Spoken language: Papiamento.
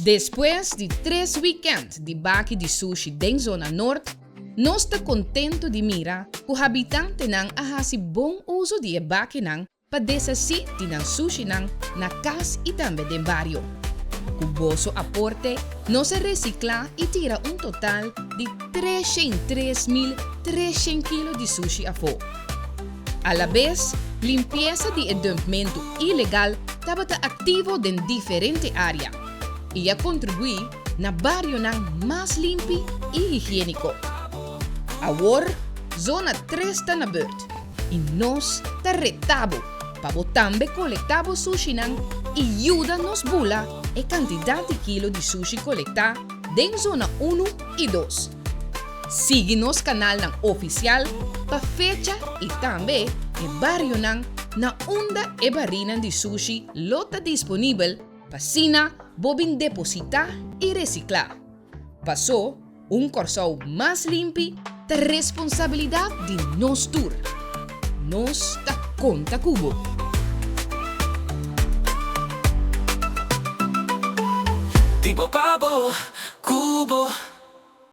Despues di tres wikènt di baki di sushi den zona nort, nos ta kontentu di mira ku habitantenan a hasi bon uso di e bakinan pa deshasí di nan sushinan na kas i tambe den bario. Ku boso aporte nos a resiklá i tira un total di 303,300 kilo di sushi afó. Alabes, limpiesa di e dumpmentu ilegal tabata aktivo den diferente área i a kontribuí na barionan mas limpi i higiéniko. Awor, Zona tres ta na beurt i nos ta reta bo pa bo tambe kolektá bo sushinan i yuda nos bula e kantidat di kilo di sushi kolektá den Zona unu i dos. Sigui nos kanalnan ofisial pa fecha i tambe e barionan na unda e barinan di sushi lo ta disponibel pa asina bo bin depositá i resiklá. Pasó un Kòrsou mas limpi ta responsabilidat di nos tur. Nos ta konta ku bo! Di bo pa bo, ku bo.